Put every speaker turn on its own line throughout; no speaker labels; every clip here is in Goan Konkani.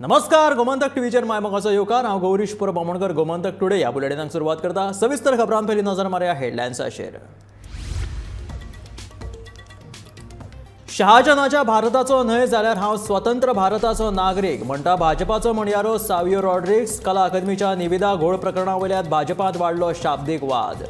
नमस्कार, गोमंतक टीव्हीचेर मायमोगाचो येवकार. हांव गौरीश परब आमोणकर. गोमंतक टुडे ह्या बुलेटिनाक सुरवात करता. सविस्तर खबरां पयलीं नजर मारया हेडलायन्साचेर. शहाजनाच्या भारताचो न्हय जाल्यार हांव स्वतंत्र भारताचो नागरीक म्हणटा भाजपाचो म्हणयारो सावियो रॉड्रिग्स. कला अकादमीच्या निविदा घोळ प्रकरणा वयल्यान भाजपांत वाडलो शाब्दीक वाद.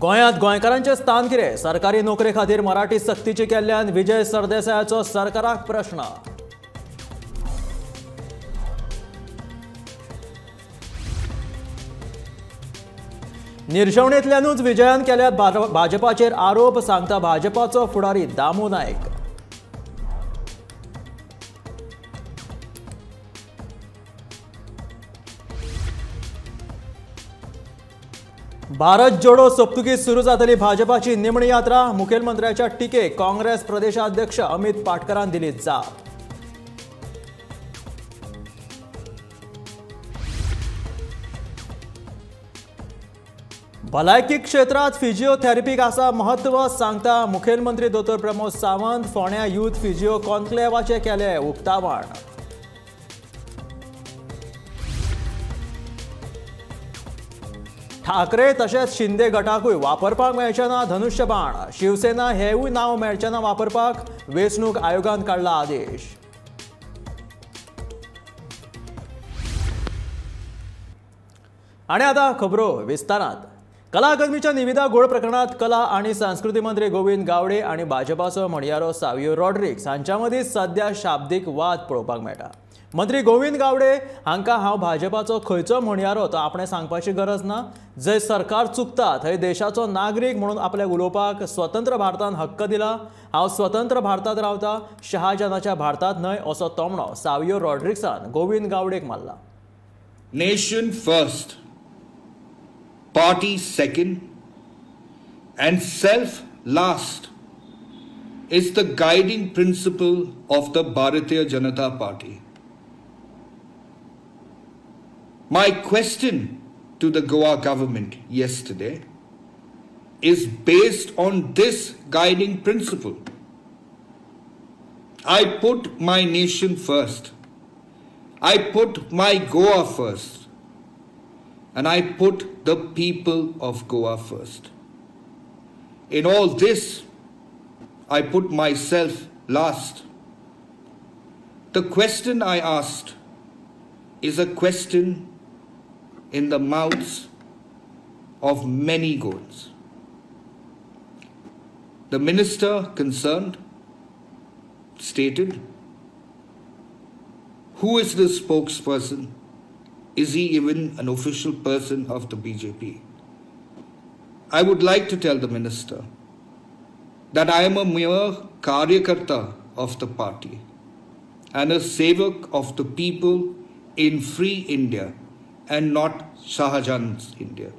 गोंयांत गोंयकारांचें स्थान कितें? सरकारी नोकरे खातीर मराठी सक्तीची केल्ल्यान विजय सरदेसायाचो सरकाराक प्रश्न. निर्शवणेंतल्यानूच विजयान केल्यात भाजपाचेर आरोप, सांगता भाजपाचो फुडारी दामू नायक. भारत जोडो सप्तुकी सुरू जातली भाजपाची निमणी यात्रा. मुखेलमंत्र्याच्या टिकेक काँग्रेस प्रदेशाध्यक्ष अमित पाटकरान दिली जाप. भलायकी क्षेत्रांत फिजिओथेरपीक आसा म्हत्व, सांगता मुखेलमंत्री दोतोर प्रमोद सावंत. फोंड्या यूथ फिजिओ कॉन्क्लेवाचें केलें उक्तावण. ठाकरे तशेंच शिंदे गटाकूय वापरपाक मेळचें ना धनुष्यबाण. शिवसेना हेवूय नांव मेळचें ना वापरपाक, वेंचणूक आयोगान काडला आदेश. आनी आतां खबरो विस्तारांत. कला अकादमीच्या निविदा घोळ प्रकरणांत कला आनी संस्कृती मंत्री गोविंद गावडे आनी भाजपाचो म्हणयारो सावियो रॉड्रिग्स हांच्या मदीं सद्या शाब्दीक वाद पळोवपाक मेळटा. मंत्री गोविंद गावडे हांकां हांव भाजपाचो खंयचो म्हणयारो तो आपणें सांगपाची गरज ना. जंय सरकार चुकता थंय देशाचो नागरीक म्हणून आपल्याक उलोवपाक स्वतंत्र भारतान हक्क दिला. हांव स्वतंत्र भारतांत रावता, शहाजनाच्या भारतांत न्हय, असो तोमणो सावियो रॉड्रिग्सान गोविंद गावडेक मारला.
Nation first, party second and self last is the guiding principle of the Bharatiya Janata Party. My question to the Goa government yesterday is based on this guiding principle. I put my nation first. I put my Goa first. And I put the people of Goa first. In all this, I put myself last. The question I asked is a question in the mouths of many Goans. The minister concerned stated, who is the spokesperson? Is he even an official person of the BJP? I would like to tell the minister that I am a mere karyakarta of the party and a sevak of the people in free India and not Shahjahan's India.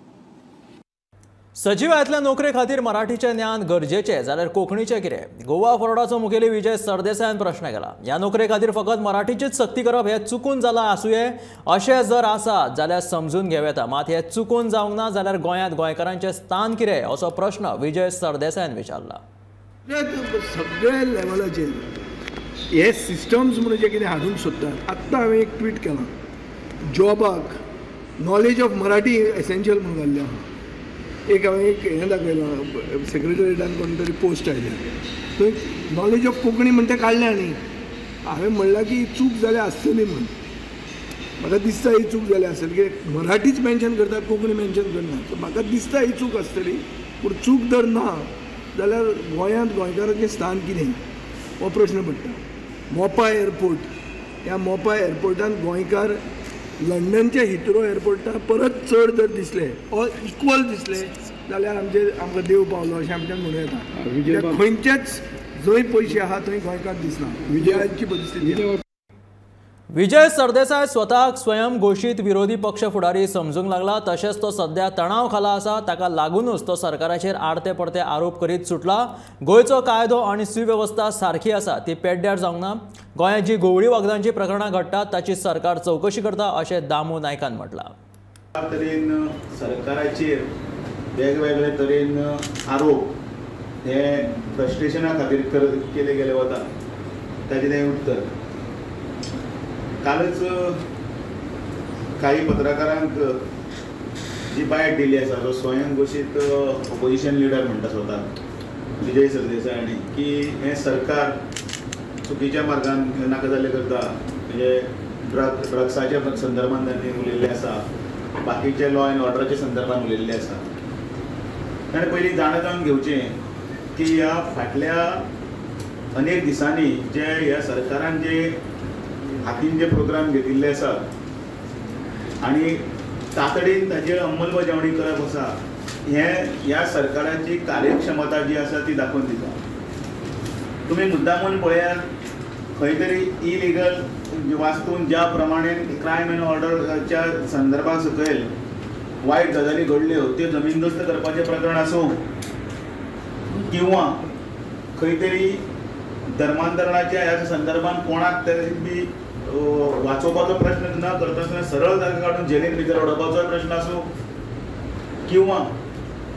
सचिवालयांतल्या नोकरे खातीर मराठीचें ज्ञान गरजेचें जाल्यार कोंकणीचें कितें? गोवा फॉरवर्डाचो मुखेली विजय सरदेसायान प्रश्न केला. ह्या नोकरे खातीर फकत मराठीचीच सक्ती करप हें चुकून जालां आसुये, अशें जर आसा जाल्यार समजून घेवं येता. मात हें चुकून जावंक ना जाल्यार गोंयांत गोंयकारांचें स्थान कितें, असो प्रश्न विजय सरदेसायान विचारला.
सगळ्या लेवलाचेर हे सिस्टम्स म्हणून जे कितें हाडूंक सोदतात. आत्तां हांवें एक ट्वीट केलां, जॉबाक नॉलेज ऑफ मराठी एसेन्शियल म्हणून घाल्लें आहा. एक हांवें एक हें दाखयलां, सेक्रेटरीटान कोण तरी पोस्ट आयल्या थंय नॉलेज ऑफ कोंकणी म्हण तें काडलें आनी हांवें म्हणलां की चूक जाल्या आसतली म्हण. म्हाका दिसता ही चूक जाल्या आसतली, कित्याक मराठीच मेन्शन करतात, कोंकणी मेन्शन करना. सो म्हाका दिसता ही चूक आसतली, पूण चूक जर ना जाल्यार गोंयांत गोंयकारांचें स्थान कितें हो प्रश्न पडटा. मोपा एअरपोर्ट, ह्या मोपा एअरपोर्टान गोंयकार लंडनच्या हिथ्रो एअरपोर्टा परत चड जर दिसले ऑर इक्वल दिसले जाल्यार आमचे आमकां देव पावलो अशें आमच्यान म्हणूं येता. खंयचेच जंय पयशे आहा थंय गोंयकार दिसना, विजयाची परिस्थिती.
विजय सरदेसाय स्वताक स्वयं घोशीत विरोधी पक्ष फुडारी समजूंक लागला. तशेंच तो सद्या तणाव खाला आसा. ताका लागूनच तो सरकाराचेर आडते पडते आरोप करीत सुटला. गोंयचो कायदो आनी सुवेवस्था सारकी आसा ती पेड्ड्यार जावंक ना. गोंयांत जी घुंवळी वखदांची प्रकरणां घडटात ताची सरकार चवकशी करता अशें दामू नायकान म्हटलां.
तरेन सरकाराचेर वेगवेगळे तरेन आरोप हे फ्रस्ट्रेशना खातीर केले गेले वता ताजें तें उत्तर. कालच काही पत्रकारांक जी बायट दिल्ली आसा, जो स्वयं घोशीत ऑपोजिशन लिडर म्हणटा स्वता विजय सरदेसाय हांणी, की हें सरकार चुकीच्या मार्गान नाका जाल्लें करता, म्हणजे ड्रग्साच्या संदर्भात तांणी उलयल्लें आसा, बाकीचे लॉ एंड ऑर्डराच्या संदर्भात उलयल्लें आसा. ताणें पयलीं जाणा जावन घेवचें की ह्या फाटल्या अनेक दिसांनी जे ह्या सरकारान जे हातीन जे प्रोग्राम घेतिल्ले आसात आनी तातडीन ताचेर अंमलबजावणी करप आसा, हें ह्या सरकाराची कार्यक्षमता जी आसा ती दाखोवन दिता. तुमी मुद्दामून पळयात, खंय तरी इलिगल वास्तून ज्या प्रमाणे क्रायम एंड ऑर्डराच्या संदर्भा सकयल वायट गजाली घडल्यो त्यो जमीनदोस्त करपाचें प्रकरण आसूं किंवा खंय तरी धर्मांतरणाच्या ह्या संदर्भात कोणाक तरी बी वाचोवपाचो प्रश्न न करतासतना सरळ जागा काडून जेलीन भितर उडोवपाचोय प्रश्न आसूं किंवा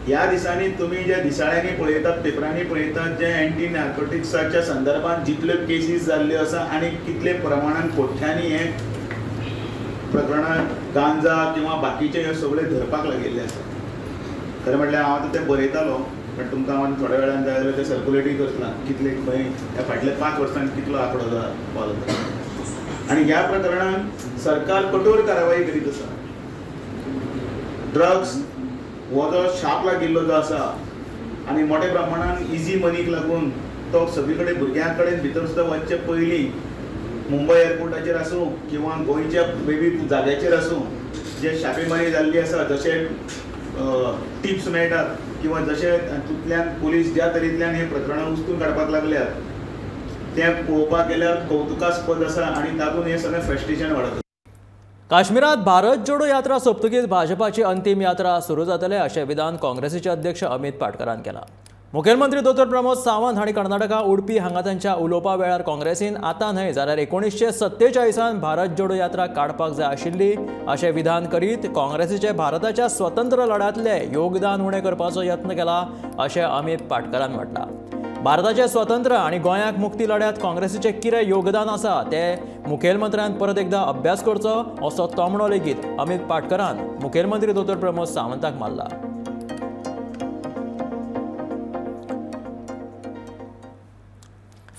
ह्या दिसांनी तुमी ज्या दिसाळ्यांनी पळयतात, पेपरांनी पळयतात, जे एंटी नार्कोटिक्साच्या संदर्भात जितल्यो केसीस जाल्ल्यो आसा आनी कितले प्रमाणान कोठ्यांनी हे प्रकरणां गांजा किंवा बाकीचे हे सगळे धरपाक लागिल्ले आसा. खरें म्हटल्यार हांव आतां तें बरयतालो, पण तुमकां हांव थोड्या वेळान जाय जाल्यार तें सर्कुलेटूय करतला कितले खंय ह्या फाटल्या 5 वर्सांत कितलो आंकडो पावला. आनी ह्या प्रकरणांत सरकार कठोर कारवाई करीत आसा. ड्रग्स हो जो शाप लागिल्लो जो आसा आनी मोठ्या प्रमाणान इजी मनीक लागून तो सगळे कडेन भुरग्यां कडेन भितर सुद्दां वचचे पयलीं मुंबय एअरपोर्टाचेर आसूं किंवा गोंयच्या विविध जाग्याचेर आसूं जे छापेमारी जाल्ली आसा, जशे टिप्स मेळटात किंवा जशे तातूंतल्यान पुलीस ज्या तरेंतल्यान हे प्रकरणां उस्तून काडपाक लागल्यात तें पळोवपाक गेल्यार कौतुकास्पद आसा आनी तातूंत हें सगळें फ्रस्ट्रेशन वाडत.
काश्मीरात भारत जोडो यात्रा सोंपतकीच भाजपाची अंतीम यात्रा सुरू जातले अशें विधान काँग्रेसीचे अध्यक्ष अमित पाटकरान केलां. मुखेलमंत्री दोतोर प्रमोद सावंत हांणी कर्नाटका उडपी हांगा तांच्या उलोवपा वेळार काँग्रेसीन आतां न्हय जाल्यार 1947 भारत जोडो यात्रा काडपाक जाय आशिल्ली अशें विधान करीत काँग्रेसीचे भारताच्या स्वतंत्र लढ्यांतलें योगदान उणें करपाचो यत्न केला अशें अमित पाटकरान म्हटलां. भारताचे स्वतंत्र आनी गोंयाक मुक्ती लढ्यांत काँग्रेसीचें कितें योगदान आसा तें मुखेलमंत्र्यान परत एकदा अभ्यास करचो असो तोमणो लेगीत अमित पाटकरान मुखेलमंत्री दोतोर प्रमोद सावंताक मारला.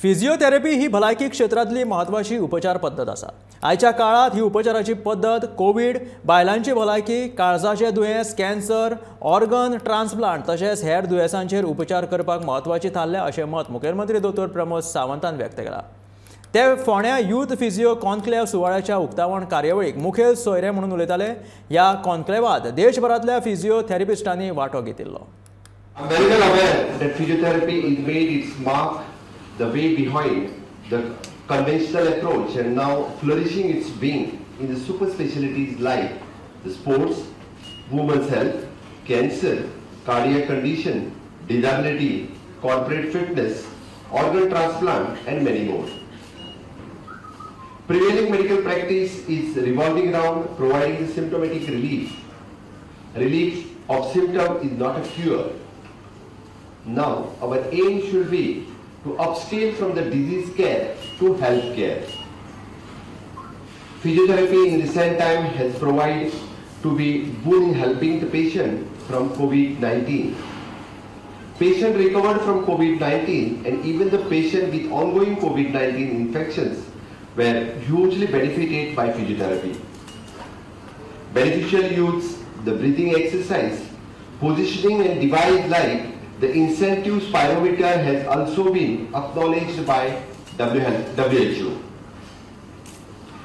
फिजियोथेरपी ही भलायकी क्षेत्रांतली म्हत्वाची उपचार पद्दत आसा. आयच्या काळांत ही उपचाराची पद्दत कोवीड, बायलांची भलायकी, काळजाचे दुयेंस, कॅन्सर, ऑर्गन ट्रान्सप्लांट तशेंच हेर दुयेंसांचेर उपचार करपाक म्हत्वाची थारल्या अशें मत मुखेलमंत्री दोतोर प्रमोद सावंतान व्यक्त केलां. ते फोंड्या यूथ फिजियो कॉन्क्लेव्ह सुवाळ्याच्या उक्तावण कार्यावळीक मुखेल सोयरे म्हणून उलयताले. ह्या कॉन्क्लेव्हात देशभरांतल्या फिजियोथेरपिस्टांनी वांटो घेतिल्लो.
The way behind the conventional approach and now flourishing its wing in the super specialties like the sports, women's health, cancer, cardiac condition, disability, corporate fitness, organ transplant and many more. Prevailing medical practice is revolving around providing the symptomatic relief. Relief of symptom is not a cure. Now our aim should be to upscale from the disease care to health care. Physiotherapy in recent time has provided to be boon in helping the patient from COVID-19. Patient recovered from COVID-19 and even the patient with ongoing COVID-19 infections were hugely benefited by physiotherapy. Beneficial use, the breathing exercise, positioning and device like the incentive spirometer has also been acknowledged by WHO.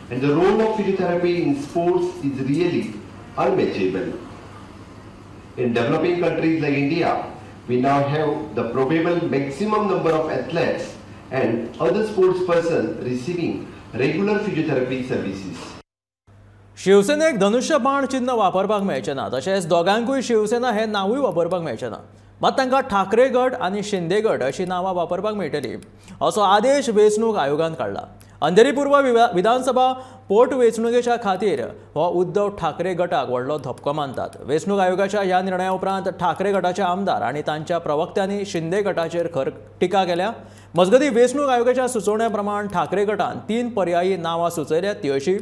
And the role of physiotherapy in sports is really unmatchable. In developing countries like India, we now have the probable maximum number of athletes and other sports persons receiving regular physiotherapy services.
शिवसेनेक धनुष्यबाण चिन्ह वापरपाक मेळचें ना, तशेंच दोगांकूय शिवसेना हें नांवूय वापरपाक मेळचें ना. मात तांकां ठाकरे गट आनी शिंदे गट अशी नांवां वापरपाक मेळटली असो आदेश वेंचणूक आयोगान काडला. अंधेरी पूर्व विधानसभा पोटवेंचणुकेच्या खातीर हो उद्धव ठाकरे गटाक व्हडलो धपको मानतात. वेंचणूक आयोगाच्या ह्या निर्णया उपरांत ठाकरे गटाचे आमदार आनी तांच्या प्रवक्त्यांनी शिंदे गटाचेर खर टिका केल्या. मजगतीं वेंचणूक आयोगाच्या सुचोवण्या प्रमाण ठाकरे गटान 3 पर्यायी नांवां सुचयल्यात ती अशी: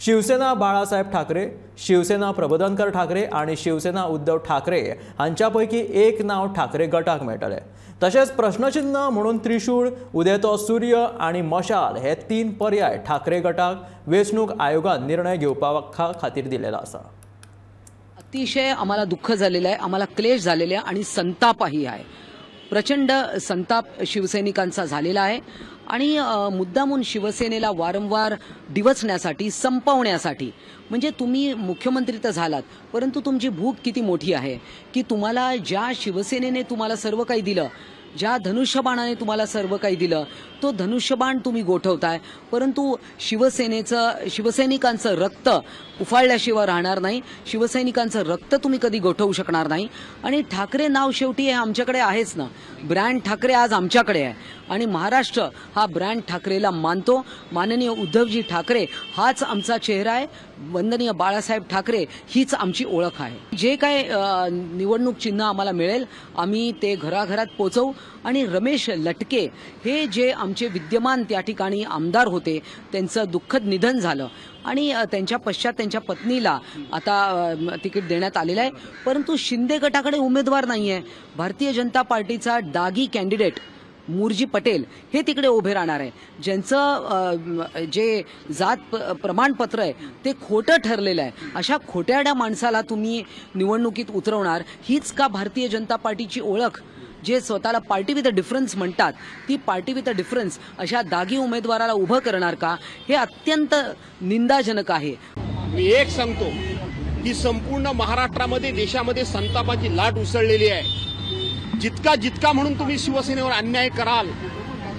शिवसेना बाळासाहेब ठाकरे, शिवसेना प्रबोधनकर ठाकरे आनी शिवसेना उद्धव ठाकरे हांच्या पैकी एक नांव ठाकरे गटाक मेळटलें. तशेंच प्रश्नचिन्ह म्हणून त्रिशूळ, उदेतो सूर्य आनी मशाल हे 3 पर्याय ठाकरे गटाक वेंचणूक आयोगान निर्णय घेवपा खातीर दिलेलो आसा.
अतिशय आम्हाला दुःख झालेलं आहे, आम्हाला क्लेश झालेले आहे आणि संतापही आहे. प्रचंड संताप शिवसैनिकांचा झालेला आहे आणि मुद्दामून शिवसेनेला वारंवार डिवचण्यासाठी, संपवण्यासाठी, म्हणजे तुम्ही मुख्यमंत्री तर झालात परंतु तुमची भूक किती मोठी आहे की तुम्हाला ज्या शिवसेनेने तुम्हाला सर्व काही दिलं, ज्या धनुष्यबाणाने तुम्हाला सर्व काही दिलं, तो धनुष्यबाण तुम्ही गोठवताय, परंतु शिवसेनेचं, शिवसैनिकांचं रक्त उफाळल्याशिवाय राहणार नाही. शिवसैनिकांचं रक्त तुम्ही कधी गोठवू शकणार नाही. आणि ठाकरे नाव शेवटी हे आमच्याकडे आहेच ना, ब्रँड ठाकरे आज आमच्याकडे आहे आणि महाराष्ट्र हा ब्रँड ठाकरेला मानतो. माननीय उद्धवजी ठाकरे हाच आमचा चेहरा आहे, वंदनीय बाळासाहेब ठाकरे हीच आमची ओळख आहे. जे काय निवडणूक चिन्ह आम्हाला मिळेल आम्ही ते घराघरात पोचवू. आणि रमेश लटके हे जे आमचे विद्यमान त्या ठिकाणी आमदार होते त्यांचं दुःखद निधन झालं आणि त्यांच्या पश्चात त्यांच्या पत्नीला आता तिकीट देण्यात आलेलं आहे, परंतु शिंदे गटाकडे उमेदवार नाही आहे. भारतीय जनता पार्टीचा डागी कॅन्डिडेट मुरजी पटेल हे तिकडे उभे राहणार आहे, ज्यांचं जे जात प्रमाणपत्र आहे ते खोटं ठरलेलं आहे. अशा खोट्याड्या माणसाला तुम्ही निवडणुकीत उतरवणार, हीच का भारतीय जनता पार्टीची ओळख? जे स्वतःला पार्टी विथ अ डिफरन्स म्हणतात ती पार्टी विथ अ डिफरन्स अशा दागी उमेदवाराला उभं करणार का? हे अत्यंत निंदाजनक आहे.
मी एक सांगतो की संपूर्ण महाराष्ट्रामध्ये, देशामध्ये संतापाची लाट उसळलेली आहे. जितका जितका म्हणून तुम्ही शिवसेनेवर अन्याय कराल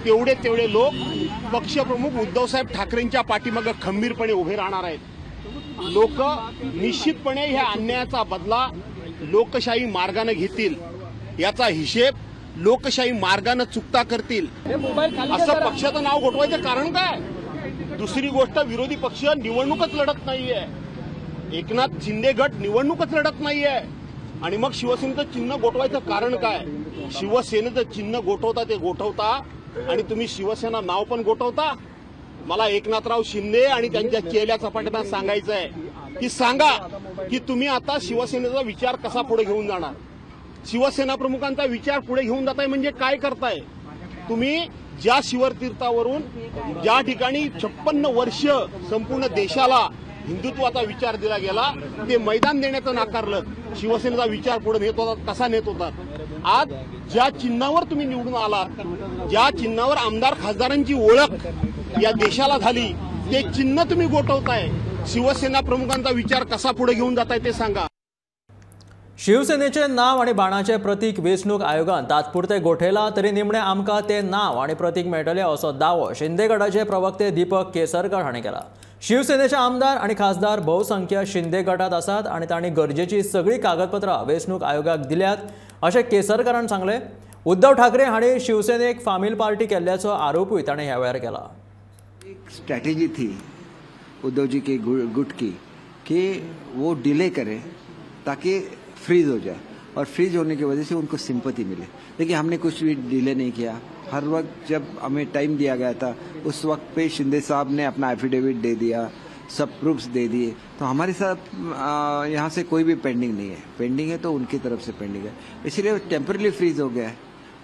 तेवढे तेवढे लोक पक्षप्रमुख उद्धवसाहेब ठाकरेंच्या पाठीमागे खंबीरपणे उभे राहणार आहेत. लोक निश्चितपणे ह्या अन्यायाचा बदला लोकशाही मार्गाने घेतील, याचा हिशेब लोकशाही मार्गाने चुकता करतील. असं पक्षाचं नाव गोठवायचं कारण काय? दुसरी गोष्ट, विरोधी पक्ष निवडणूकच लढत नाहीये, एकनाथ शिंदे गट निवडणूकच लढत नाहीये आणि मग शिवसेनेचं चिन्ह गोठवायचं कारण काय? शिवसेनेचं चिन्ह गोठवता ते गोठवता आणि तुम्ही शिवसेना नाव पण गोठवता. मला एकनाथराव शिंदे आणि त्यांच्या चेल्या चपाट्यांना सांगायचं आहे की सांगा की तुम्ही आता शिवसेनेचा विचार कसा पुढे घेऊन जाणार? शिवसेना प्रमुखांचा विचार पुढे घेऊन जाताय म्हणजे काय करताय तुम्ही? ज्या शिवतीर्थावरून, ज्या ठिकाणी 56 वर्ष संपूर्ण देशाला हिंदुत्वाचा विचार दिला गेला, ते मैदान देण्याचं नाकारलं. शिवसेनेचा विचार पुढे नेत होतात, कसा नेत होतात? आज ज्या चिन्हावर तुम्ही निवडून आलात, ज्या चिन्हावर आमदार खासदारांची ओळख या देशाला झाली, ते चिन्ह तुम्ही गोठवताय. शिवसेना प्रमुखांचा विचार कसा पुढे घेऊन जाताय ते सांगा.
शिवसेनेचे नाव आणि बाणाचे प्रतीक वेंचणूक आयोगान तात्पुरते गोठयला तरी निमणे आमकां ते नाव आणि प्रतीक मेळटले असो दावो शिंदे गटाचे प्रवक्ते दीपक केसरकर हांणी केला. शिवसेनेचे आमदार आणि खासदार बहुसंख्य शिंदे गटात आसात आणि तांणी गरजेची सगळी कागदपत्रां वेंचणूक आयोगाक दिल्यात अशें केसरकरान सांगलें. उद्धव ठाकरे हांणी शिवसेनेक फामील पार्टी केल्ल्याचो आरोपूय ताणें ह्या वेळार केला.
एक स्ट्रॅटेजी थी उद्धव जी के गुट की कि वो डिले करें ताकि फ्रीज हो जाए और फ्रीज होने की वजह से उनको सिंपैथी मिले. देखिए, हमने कुछ भी डिले नहीं किया. हर वक्त जब हमें टाइम दिया गया था उस वक्त पे शिंदे साहब ने अपना एफिडेविट दे दिया, सब प्रूफ्स दे दिए, तो हमारे साथ यहाँ से कोई भी पेंडिंग नहीं है. पेंडिंग है तो उनकी तरफ से पेंडिंग है, इसलिए टेम्परली फ्रीज हो गया है.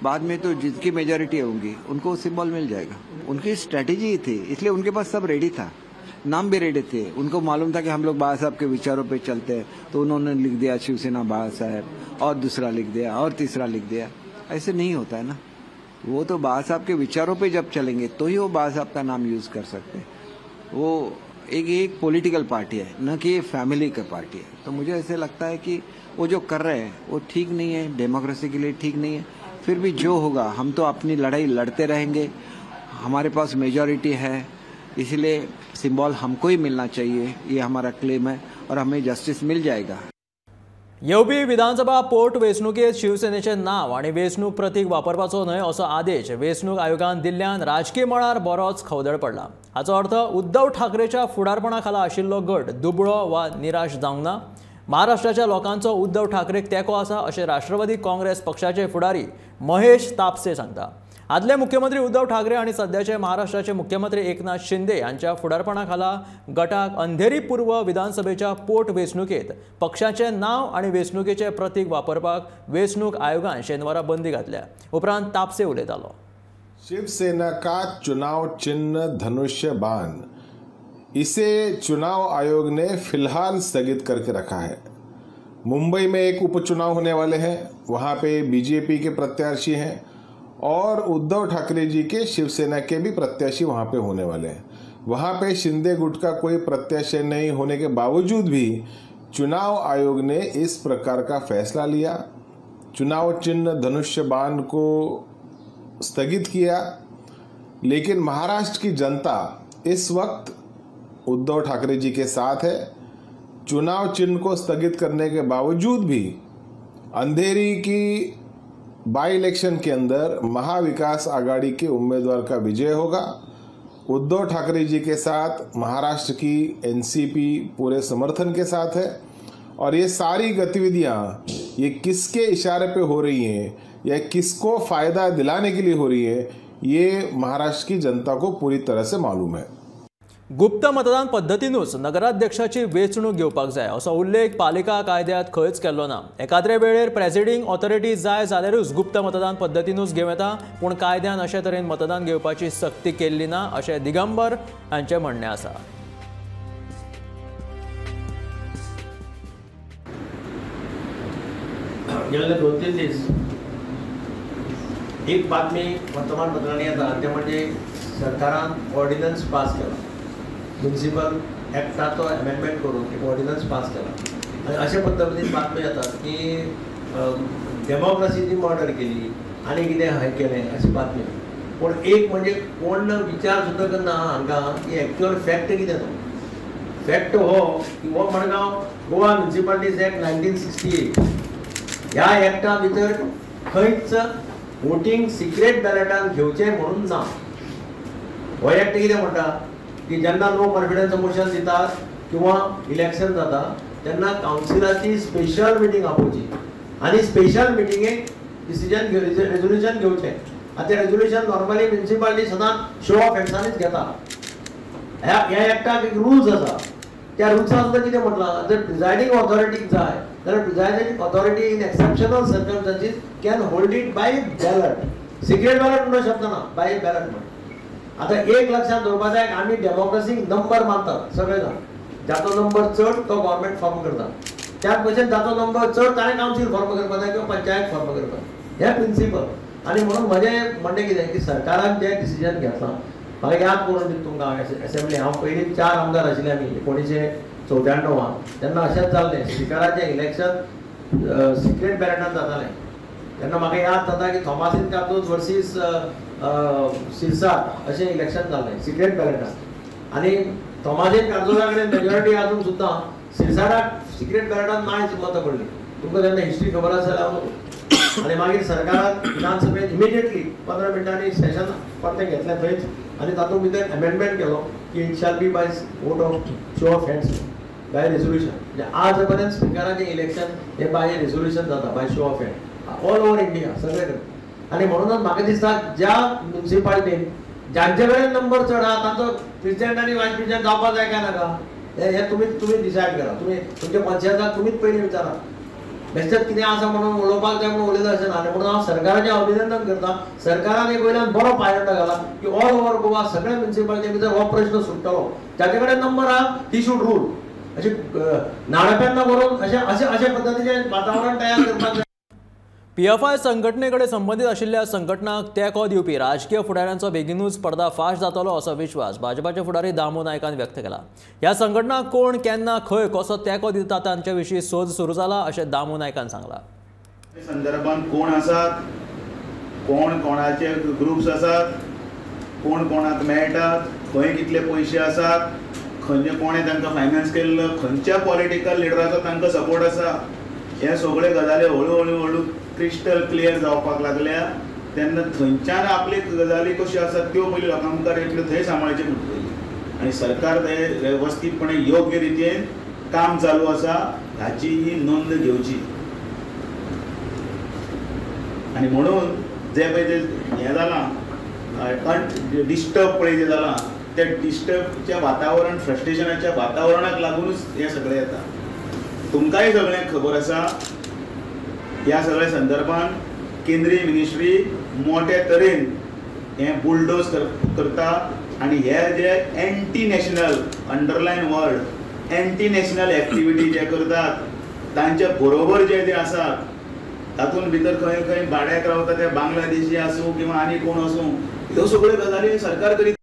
बाद में तो जिसकी मेजोरिटी होंगी उनको सिंबल मिल जाएगा. उनकी स्ट्रेटेजी थी, इसलिए उनके पास सब रेडी था, नाम भी रेडी थे. उनको मालूम था कि हम लोग बाबा साहब के विचारों पे चलते हैं, तो उन्होंने लिख दिया शिवसेना बाबा साहब, और दूसरा लिख दिया और तीसरा लिख दिया. ऐसे नहीं होता है ना. वो तो बाबा साहब के विचारों पे जब चलेंगे तो ही वो बाबा साहब का नाम यूज़ कर सकते हैं. वो एक एक पॉलिटिकल पार्टी है, न कि फैमिली का पार्टी है. तो मुझे ऐसे लगता है कि वो जो कर रहे हैं वो ठीक नहीं है, डेमोक्रेसी के लिए ठीक नहीं है. फिर भी जो होगा, हम तो अपनी लड़ाई लड़ते रहेंगे. हमारे पास मेजॉरिटी है, इसलिए सिंबल हमको ही मिलना चाहिए, ये हमारा क्लेम है और हमें जस्टिस मिल जाएगा.
येवपी विधानसभा पोट वेंचणुकेंत शिवसेनेचें नांव आनी वेंचणूक प्रतीक वापरपाचो न्हय असो आदेश वेंचणूक आयोगान दिल्ल्यान राजकी मळार बरोच खवदळ पडला. हाचो अर्थ उद्धव ठाकरेच्या फुडारपणा खाला आशिल्लो गट दुबळो वा निराश जावंक ना. महाराष्ट्राच्या लोकांचो उद्धव ठाकरेक तेंको आसा अशें राष्ट्रवादी काँग्रेस पक्षाचे फुडारी महेश तापसे सांगता. आदले मुख्यमंत्री उद्धव ठाकरे आनी सद्याचे महाराष्ट्राचे मुख्यमंत्री एकनाथ शिंदे हांच्या फुडारपणा खाला गटाक अंधेरी पूर्व विधानसभेच्या पोट वेंचणुकेंत पक्षाचें नांव आनी वेंचणुकेचें प्रतीक वापरपाक वेंचणूक आयोगान शेनवारा बंदी घातल्या. उपरांत तापसे उलयतालो.
शिवसेना का चुनाव चिन्ह धनुष्य बाण इसे चुनाव आयोग ने फिलहाल स्थगित करके रखा है. मुंबई में एक उपचुनाव होने वाले हैं, वहाँ पे बीजेपी के प्रत्याशी हैं और उद्धव ठाकरे जी के शिवसेना के भी प्रत्याशी वहाँ पे होने वाले हैं. वहाँ पे शिंदे गुट का कोई प्रत्याशी नहीं होने के बावजूद भी चुनाव आयोग ने इस प्रकार का फैसला लिया, चुनाव चिन्ह धनुष्य बाण को स्थगित किया. लेकिन महाराष्ट्र की जनता इस वक्त उद्धव ठाकरे जी के साथ है. चुनाव चिन्ह को स्थगित करने के बावजूद भी अंधेरी की बाई इलेक्शन के अंदर महाविकास आघाड़ी के उम्मीदवार का विजय होगा. उद्धव ठाकरे जी के साथ महाराष्ट्र की एनसीपी पूरे समर्थन के साथ है और ये सारी गतिविधियां ये किसके इशारे पे हो रही हैं या किसको फ़ायदा दिलाने के लिए हो रही है, ये महाराष्ट्र की जनता को पूरी तरह से मालूम है.
गुप्त मतदान पद्दतीनूच नगराध्यक्षाची वेंचणूक घेवपाक जाय असो उल्लेख पालिका कायद्यांत खंयच केल्लो ना. एकाद्रे वेळेर प्रेसिडींग ऑथॉरिटी जाय जाल्यारूच गुप्त मतदान पद्दतीनूच घेवं येता, पूण कायद्यान अशे तरेन मतदान घेवपाची सक्ती केल्ली ना अशें दिगंबर हांचें म्हणणें आसा.
गेल्ले 2-3 दीस एक बातमी वर्तमानपत्रांनी येता तें म्हणजे सरकारान ऑर्डिनन्स पास केला, म्युनिसिपल ॲक्टाचो अमेंडमेंट करून एक ऑर्डिनन्स पास केला आनी अशे पद्दतीन बातमी येतात की डेमोक्रसीची मर्डर केली आनी कितें हें केलें अशी बातमी. पूण एक म्हणजे कोण विचार सुद्दां करना हांकां की एक्चुअल फॅक्ट कितें तो. फॅक्ट हो की हो मडगांव गोवा म्युनिसिपालिटीज ॲक्ट 1968 ह्या ॲक्टा भितर खंयच वोटींग सिक्रेट बॅलेटान घेवचें म्हणून ना. हो ॲक्ट कितें म्हणटा की जेन्ना नो कॉन्फिडन्स मोशन दितात किंवा इलेक्शन जाता तेन्ना कावन्सिलाची स्पेशल मिटींग आपोवची आनी स्पेशल मिटिंगेक डिसिजन रेजोल्युशन घेवचें. आतां तें रेजोल्युशन नॉर्मली म्युनिसिपालिटी सदांच शो ऑफ हँड्सांनीच घेता. ह्या ॲक्टाक एक रुल्स आसा, त्या रुल्सान सुद्दां कितें म्हटलां, जर प्रिजायडींग ऑथॉरिटीक जाय जाल्यार presiding authority in exceptional circumstances can hold it by ballot. Secret ballot म्हणून शब्द ना, बाय बॅलट म्हण. आतां एक लक्षांत दवरपा जाय, आमी डेमोक्रेसीक नंबर मानतात सगळे जाण, जाचो नंबर चड तो गव्हर्मेंट फॉर्म करता, त्याच भशेन जाचो नंबर चड ताणें कावन्सील फॉर्म करपाक जाय किंवा पंचायत फॉर्म करपाक जाय, हें प्रिंसिपल. आनी म्हणून म्हजें म्हणणें कितें की सरकारान जें डिसिजन घेतलां, म्हाका याद करून दिता तुमकां एसेंब्ली हांव पयलीं 4 आमदार आशिल्ले आमी 1994 तेन्ना अशेंच जाल्लें, स्पिकराचें इलेक्शन सिक्रेट बॅलेटान जातालें. तेन्ना म्हाका याद जाता की थॉमासीन कार्दोज वर्सीस सिरसाट अशें इलेक्शन जालें सिक्रेट बॅलेटान आनी थॉमासीन कार्दोजा कडेन मेजॉरिटी आसून सुद्दां सिरसाटाक सिक्रेट बॅलेटान मायज मतां पडलीं. तुमकां तेन्ना हिस्ट्री खबर आसा जाल्यार हांव. आनी मागीर सरकारान विधानसभेत इमिडिएटली 15 मिनटांनी सेशन परतें घेतलें थंयच आनी तातूंत भितर अमेंडमेंट केलो की it shall be by vote of show of hands by resolution. म्हणजे आज पर्यंत स्पिकराचें इलेक्शन हें बाय रेजोल्युशन जाता, by show of hand all over India सगळे कडेन. आनी म्हणूनच म्हाका दिसता ज्या म्युनिसिपालिटीन जांचे कडेन नंबर चड आहा तांचो प्रेसिडेंट आनी वायस प्रेसिडेंट जावपाक जाय काय नाका हें तुमी डिसायड करा. तुमी तुमच्या पंचायताक तुमीच पयलीं विचारा, बेश्टेच कितें आसा म्हणून उलोवपाक जाय म्हणून उलयता अशें ना. आनी म्हणून हांव सरकाराचें अभिनंदन करता, सरकारान एक वयल्यान बरो पायलट घाला की ऑल ओवर गोवा सगळ्या म्युनिसिपालिटी भितर हो प्रश्न सुट्टलो, जाचे कडेन नंबर आहा ही should rule. अशें नाडपेन्ना बरोवन अशें अशें अशे पद्दतीचें वातावरण तयार करपाक जाय.
पीएफआय संघटनेकडे संबंधित आशिल्ल्या संघटनांक तेंको दिवपी राजकीय फुडाऱ्यांचो बेगिनूच पर्दाफाश जातलो असो विश्वास भाजपाचे फुडारी दामू नायकान व्यक्त केला. ह्या संघटनांक कोण केन्ना खंय कसो तेंको दिता तांचे विशीं सोद सुरू जाला अशें दामू नायकान सांगलां.
संदर्भात कोण आसात, कोण कोणाचे ग्रुप्स आसात, कोण कोणाक मेळटात, खंय कितले पयशे आसात, खंयचे कोणें तांकां फायनान्स केल्लो, खंयच्या पॉलिटिकल लिडराचो तांकां सपोर्ट आसा, हे सगळे गजाली हळू हळू हळू क्रिस्टल क्लियर जावपाक लागल्या तेन्ना थंयच्यान आपली गजाली कश्यो आसात त्यो पयलीं लोकां मुखार येतल्यो, थंय सांबाळचें पडटलें आनी सरकार ते वेवस्थीतपणे योग्य रितीन काम चालू आसा हाची ही नोंद घेवची. आनी म्हणून जें पळय तें हें जालां डिस्टर्ब पळय जें जालां त्या डिस्टर्बच्या वातावरण फ्रस्ट्रेशनाच्या वातावरणाक लागुनूच हें सगळें येता. तुमकांय सगळ्यांक खबर आसा ह्या सगळ्या संदर्भान केंद्रीय मिनिस्ट्री मोठ्या तरेन हें बुलडोज करता आनी हे जे anti national underline word anti national activity जे करतात तांच्या बरोबर जे जे आसात तातूंत भितर खंय खंय भाड्याक रावता ते बांगलादेशी आसूं किंवा आनी कोण आसूं, ह्यो सगळ्यो गजाली सरकार करीत.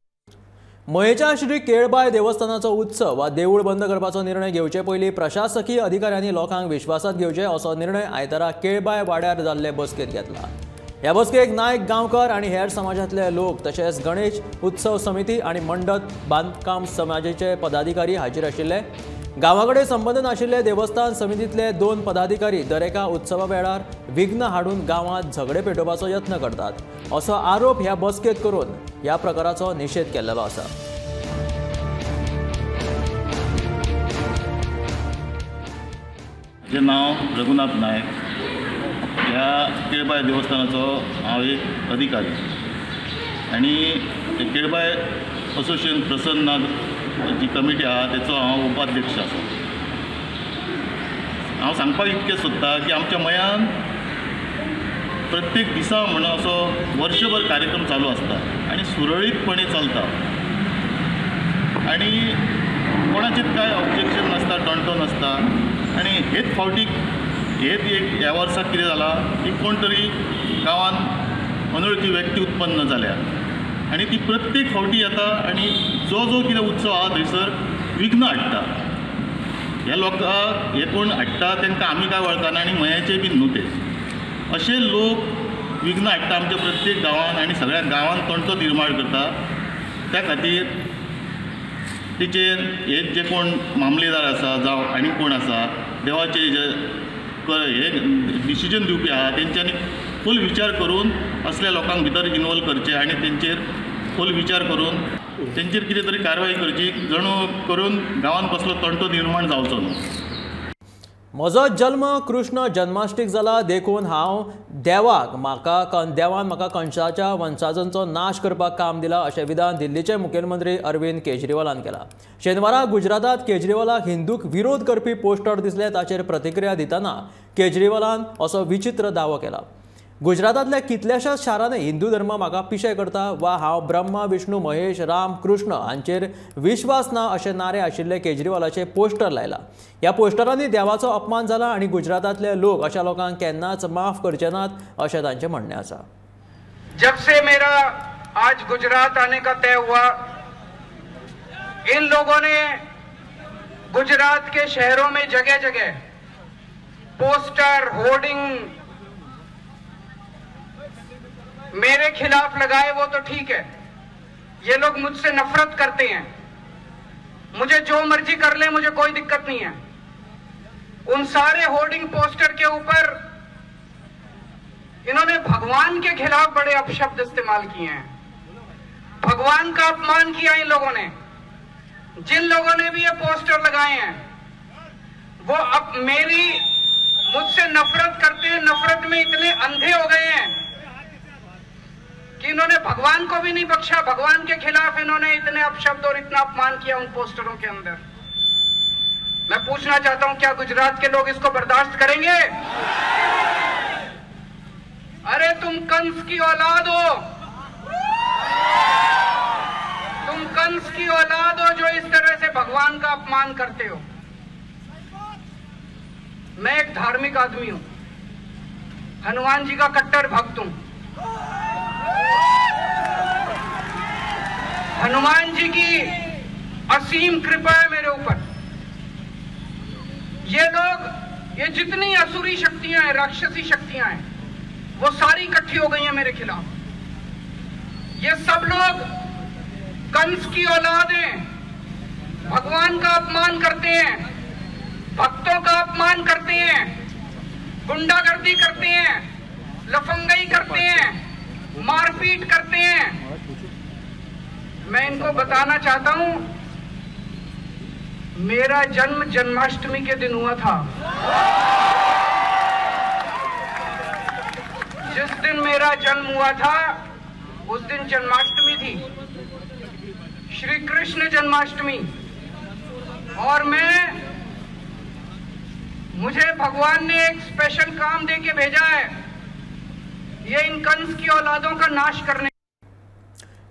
मयेच्या श्री केळबाय देवस्थानाचो उत्सव वा देवूळ बंद करपाचो निर्णय घेवचे पयलीं प्रशासकीय अधिकाऱ्यांनी लोकांक विश्वासात घेवचे असो निर्णय आयतारा केळबाय वाड्यार जाल्ले बसकेंत घेतला. ह्या बसकेक नायक गांवकर आनी हेर समाजांतले लोक तशेंच गणेश उत्सव समिती आनी मंडप बांदकाम समाजाचे पदाधिकारी हाजीर आशिल्ले. गांवा कडेन संबंद नाशिल्ले देवस्थान समितींतले 2 पदाधिकारी दरेका उत्सवा वेळार विघ्न हाडून गांवांत झगडे पेटोवपाचो यत्न करतात असो आरोप ह्या बसकेंत करून ह्या प्रकाराचो निशेध केल्लो आसा.
म्हजें नांव रघुनाथ नायक. ह्या केळबाय देवस्थानाचो हांव एक अधिकारी आनी केळबाय असोसिएशन प्रसन्न जी कमिटी आहा तेचो हांव उपाध्यक्ष आसा. हांव सांगपाक इतकें सोदता की आमच्या मयान प्रत्येक दिसा म्हण असो वर्षभर कार्यक्रम चालू आसता आनी सुरळीतपणे चलता आनी कोणाचेच कांय ऑब्जेक्शन नासता, टोणटो नासता. आनी हेच फावटी हेच एक ह्या वर्साक कितें जालां की कोण तरी गांवांत अनवळखी व्यक्ती उत्पन्न जाल्या आनी ती प्रत्येक फावटी येता आनी जो जो कितें उत्सव आहा थंयसर विघ्न हाडटा. ह्या लोकांक हे कोण हाडटा तांकां आमी कांय वळखना आनी मयाचे बी न्हू ते. अशे लोक विघ्न हाडटा आमच्या प्रत्येक गांवांत आनी सगळ्या गांवांत तंटो निर्माण करता. त्या खातीर तेचेर हे जे कोण मामलेदार आसा जावं आनी कोण आसा देवाचे जे हे डिसिजन दिवपी आहा तेंच्यांनी फूल विचार करून असल्या लोकांक भितर इनवॉल्व करचे आनी तेंचेर फूल विचार करून तेंचेर कितें तरी कारवाय करची जणू करून गांवांत कसलो तंटो निर्माण जावचो न्हू.
म्हजो जल्म कृष्ण जन्माष्टीक जाला देखून हांव देवाक म्हाका देवान म्हाका कंसाच्या वंशाजांचो नाश करपाक काम दिला अशें विधान दिल्लीचे मुखेलमंत्री अरविंद केजरीवालान केला. शेनवारा गुजरातांत केजरीवालाक हिंदूक विरोध करपी पोस्टर दिसले ताचेर प्रतिक्रिया दितना केजरीवालान असो विचित्र दावो केला. गुजरातांतल्या कितल्याशाच शारांनी हिंदू धर्म म्हाका पिशें करता वा हांव ब्रह्मा विष्णू महेश राम कृष्ण हांचेर विश्वास ना अशे नारे आशिल्ले केजरीवालाचे पोस्टर लायला. ह्या पोस्टरांनी देवाचो अपमान जाला आनी गुजरातांतले लोक अशा लोकांक केन्नाच माफ करचे नात अशें तांचें म्हणणें आसा.
जब से मेरा आज गुजरात आने का तय हुआ, इन लोगों ने गुजरात के शहरों में जगह जगह पोस्टर होर्डिंग मेरे खिलाफ लगाए, वो तो ठीक है, ये लोग मुझसे नफरत करते हैं, मुझे जो मर्जी कर ले, मुझे कोई दिक्कत नहीं है। उन सारे होर्डिंग पोस्टर के ऊपर इन्होंने भगवान के खिलाफ बड़े अपशब्द इस्तेमाल किए हैं, भगवान का अपमान किया इन लोगों ने। जिन लोगों ने भी ये पोस्टर लगाए हैं वो अब मेरी मुझसे नफरत करते हैं, नफरत में इतने अंधे हो गए हैं कि इन्होंने भगवान को भी नहीं बख्शा, भगवान के खिलाफ इन्होंने इतने अपशब्द और इतना अपमान किया उन पोस्टरों के अंदर। मैं पूछना चाहता हूं, क्या गुजरात के लोग इसको बर्दाश्त करेंगे? अरे तुम कंस की औलाद हो, तुम कंस की औलाद हो जो इस तरह से भगवान का अपमान करते हो। मैं एक धार्मिक आदमी हूं, हनुमान जी का कट्टर भक्त हूं, हनुमान जी की असीम कृपा है मेरे ऊपर। ये लोग, ये जितनी असुरी शक्तियां हैं, राक्षसी शक्तियां हैं, वो सारी इकट्ठी हो गई हैं मेरे खिलाफ। ये सब लोग कंस की औलाद हैं, भगवान का अपमान करते हैं, भक्तों का अपमान करते हैं। गुंडागर्दी करते हैं, लफंगई करते हैं, मारपीट करते हैं, मैं इनको बताना चाहता हूं, मेरा जन्म जन्माष्टमी के दिन हुआ था। जिस दिन मेरा जन्म हुआ था उस दिन जन्माष्टमी थी, श्री कृष्ण जन्माष्टमी। और मुझे भगवान ने एक स्पेशल काम दे के भेजा है, ये इन कंस की औलादों का नाश करने।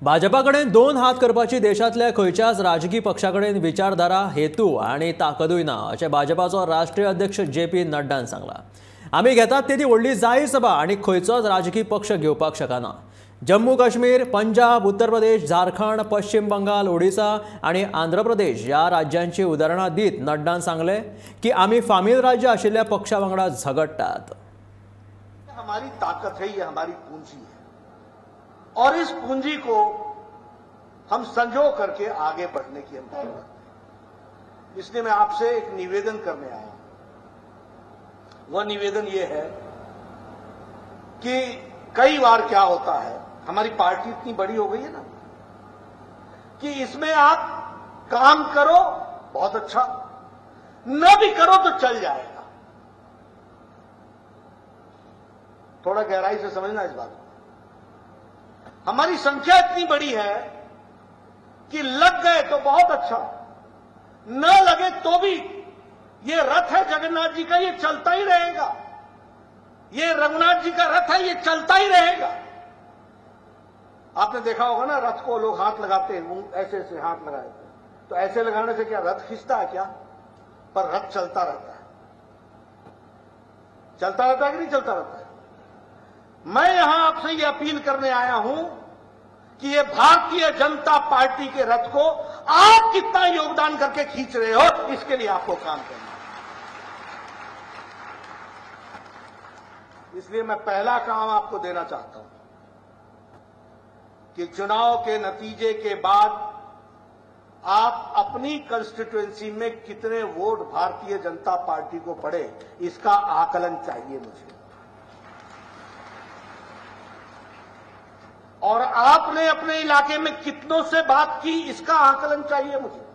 भाजपा कडेन दोन हात करपाची देशांतल्या खंयच्याच राजकीय पक्षा कडेन विचारधारा, हेतू आनी ताकदूय ना अशें भाजपाचो राष्ट्रीय अध्यक्ष जे पी नड्डान सांगलां। आमी घेतात तेदी व्हडली जाहीर सभा आनी खंयचोच राजकीय पक्ष घेवपाक शकना। जम्मू काश्मीर, पंजाब, उत्तर प्रदेश, झारखंड, पश्चिम बंगाल, ओडिसा आनी आंध्र प्रदेश ह्या राज्यांची उदाहरणां दीत नड्डान सांगलें की आमी फामील राज्य आशिल्ल्या पक्षा वांगडा झगडटात।
हमारी ताकत है, ये हमारी पूंजी है और इस पूंजी को हम संजो करके आगे बढ़ने की हम बात करते हैं। इसलिए मैं आपसे एक निवेदन करने आया हूं। वह निवेदन यह है कि कई बार क्या होता है, हमारी पार्टी इतनी बड़ी हो गई है ना कि इसमें आप काम करो बहुत अच्छा, न भी करो तो चल जाएगा। थोड़ा गहराई से समझना इस बात को। हमारी संख्या इतनी बड़ी है कि लग गए तो बहुत अच्छा, न लगे तो भी ये रथ है जगन्नाथ जी का, ये चलता ही रहेगा। ये रघुनाथ जी का रथ है, ये चलता ही रहेगा। आपने देखा होगा ना, रथ को लोग हाथ लगाते हैं, ऐसे ऐसे हाथ लगाए, तो ऐसे लगाने से क्या रथ खींचता है क्या? पर रथ चलता रहता है। चलता रहता है कि नहीं चलता रहता है? मैं यहां आपसे ये अपील करने आया हूं कि ये भारतीय जनता पार्टी के रथ को आप कितना योगदान करके खींच रहे हो, इसके लिए आपको काम करना है। इसलिए मैं पहला काम आपको देना चाहता हूं कि चुनाव के नतीजे के बाद आप अपनी कंस्टिट्यूएंसी में कितने वोट भारतीय जनता पार्टी को पड़े, इसका आकलन चाहिए मुझे। और आपने अपने इलाके में कितनों से बात की, इसका आकलन चाहिए मुझे।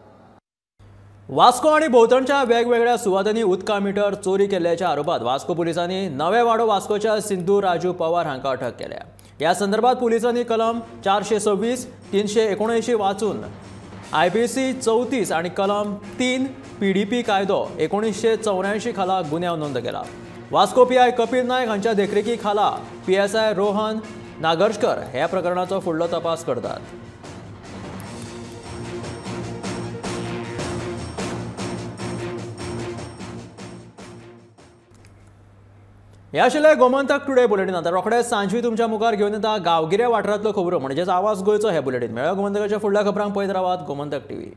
वास्को आणि भोवतणच्या वेगवेगळ्या सुवातांनी उदका मिटर चोरी केल्ल्याच्या आरोपात वास्को पोलिसांनी नवे वाडो वास्कोच्या सिंधू राजू पवार हांकां अटक केल्या। ह्या संदर्भात पोलिसांनी कलम 426, 379 वाचून IPC 34 आणि कलम 3 PDP कायदो 1984 खाला गुन्यांव नोंद केला। वास्को PI Kapil Naik हांच्या देखरेखी खाला PSI Rohan Nagarshkar ह्या प्रकरणाचो फुडलो तपास करतात। हे आशिल्लें गोमंतक टुडे बुलेटीन। आतां रोखडेच सांजवी तुमच्या मुखार घेवन येता गांवगिऱ्या वाठारांतल्यो खबरो, म्हणजेच आवाज गोंयचो हे बुलेटीन। मेळ्ळो गोमंतकाच्या फुडल्या खबरांक पळयत रावात गोमंतक टीव्ही।